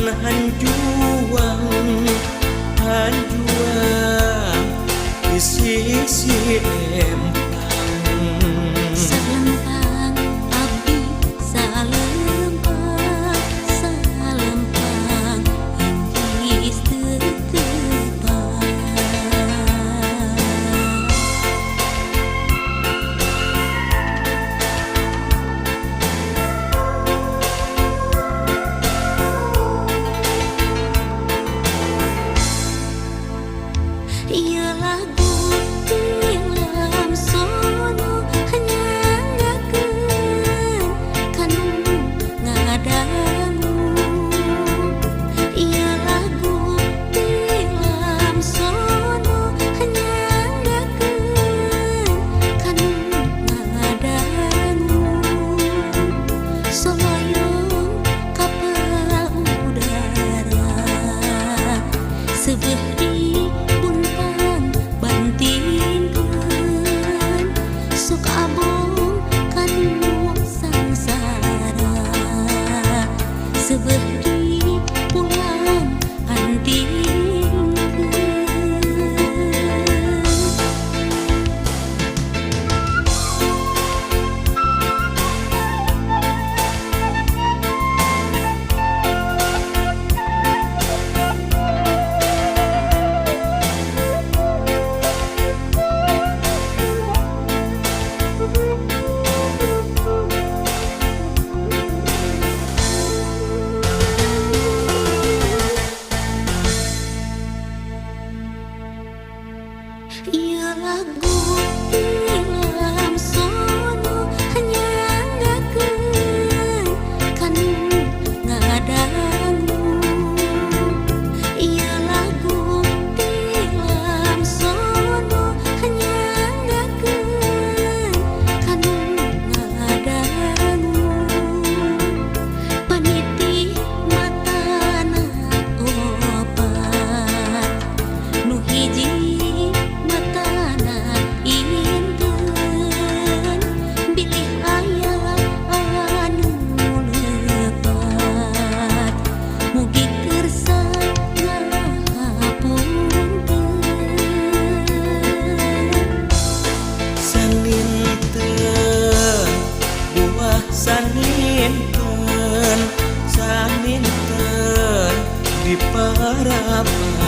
Hanjuang hanjuang di sisi empang. Salempang abdi salempang, salempang inggris teu tepang. Ieu lagu ti Lamsono nyangakeun kanu ngadangu. Ieu lagu ti Lamsono nyangakeun kanu ngadangu. Soloyong kapal udara seubeuh di buntang bantingkeun, sok abong kanu sangsara seubeuh di pulang antingkeun. Ieu lagu ti Lamsono nyangakeun kanu ngadangu. Ieu lagu ti Lamsono nyangakeun kanu ngadangu. Paniti matana opat, nu hiji matana inteun, bilih aya anu lepat mugi kersa ngahapunten. Saninten buah saninten, saninten di parapan.